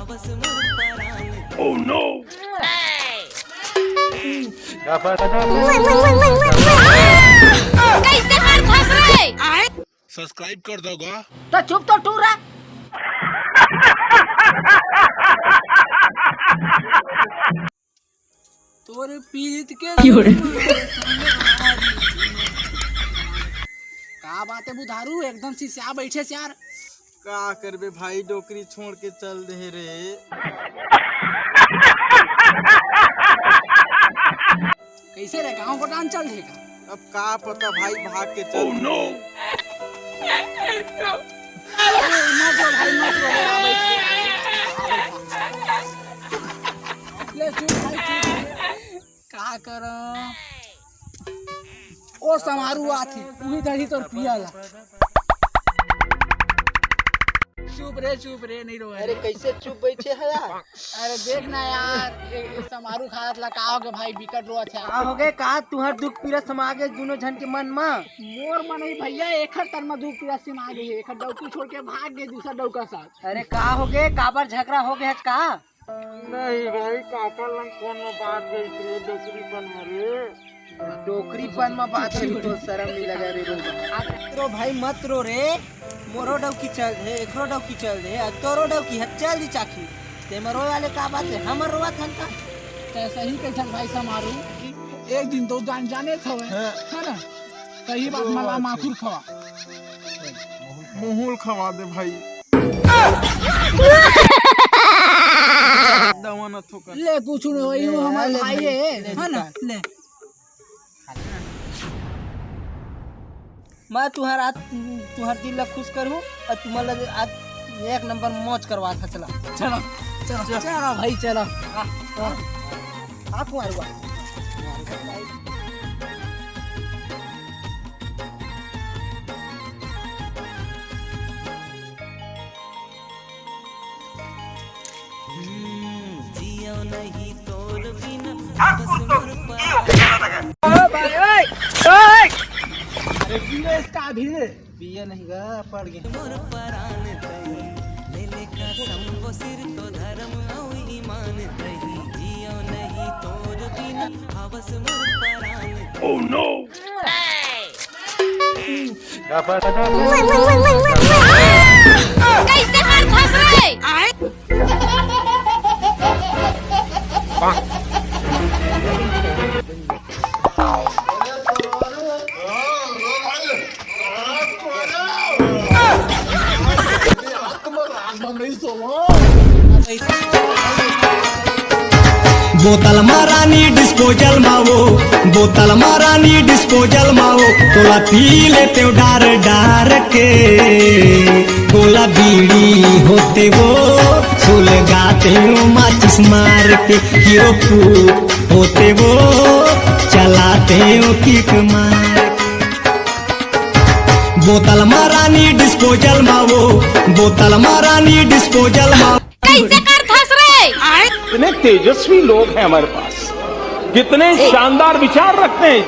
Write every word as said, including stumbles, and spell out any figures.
Oh no! कैसे कर फंस रहे? सब्सक्राइब कर दो गा। तो चुप तो टूरा। तोरे पीरित के क्यों रे? का बात है बुधारू, एकदम सिसिया बैठे यार। का करबे भाई, डोकरी छोड़ के चल दे रे। कैसे रे, गाँव को डान चल देगा? अब का पता भाई, भाग के चल। Oh no! अरे, मत रो भाई, मत रो, आ, बैठ, ले, चुप भाई, चुप। का करो? ओ समारू आथी, उही धरी तोर पियाला। चुप रे, चुप रे, नहीं रो। अरे, कैसे चुप बैठे है यार? अरे देख ना यार, ए, ए समारू खात ला का होगे भाई, बिकट रोवत हे। का होगे? का तुहर दुख पीरा समा गे दुनो झन के मन म? मोर मन ही भैया, एखर तन म दुख पीरा समा गे हे, एखर डौकी छोड़ के भाग गे दूसरा डौका साथ। अरे का होगे, काबर झगड़ा होगे हच का? नहीं भाई, काका लंग फोन म बात गई रे, डोकरी बन मरे। डोकरी पन म बात करी तो शरम नहीं लगा रे रो। मत रो भाई, मत रो रे। मोरो डौकी चल दे, एकरो डौकी चल दे, आ तोरो डौकी ह चल दी चाखी। ते म रोए वाले का बात है, हमर रोवत हन का? ते सही कहिथस भाई समारू, एक दिन तो जान जाने थवे, हाँ। है ना? सही बात, मला माखुर खवा। मुहुल खवा दे भाई। दवा न थोका। ले कुछ नहीं होई, वो हमर ले भाई भाई, है, ले है ना? ले। मैं तुहर आज, तुहर दिल ला खुश करूँ और तुम्हार लगे आज एक नंबर मौज करवा था। चला। चलो, चलो, चलो भाई, चलो। आ, आ, आ, कुमार हुआ। हम्म, जियो नहीं तोर बिना, बस मोर परान। अरे, पिए इसका अभी रे। पिए नहीं गा, पड़ गए। मोर परान तही, ले ले का संगो सिर तो धर्म अउ ईमान तही, जियो नहीं तोर बिना, हवस मोर परान। Oh no! कैसे कर फंस रहे? बोतल मा रानी डिस्पोजल मा वो, बोतल मा रानी डिस्पोजल मा वो, तोला पी लेतेंव डार डार के। गोला बीड़ी होते वो, सुलगातेंव माचिस मार के। हीरो फूक होते वो, चलातेंव किक मार के। बोतल मा रानी डिस्पोजल मा वो, बोतल मा रानी डिस्पोजल मा। कैसे कर धस रहे? इतने तेजस्वी लोग हैं हमारे पास, कितने शानदार विचार रखते हैं।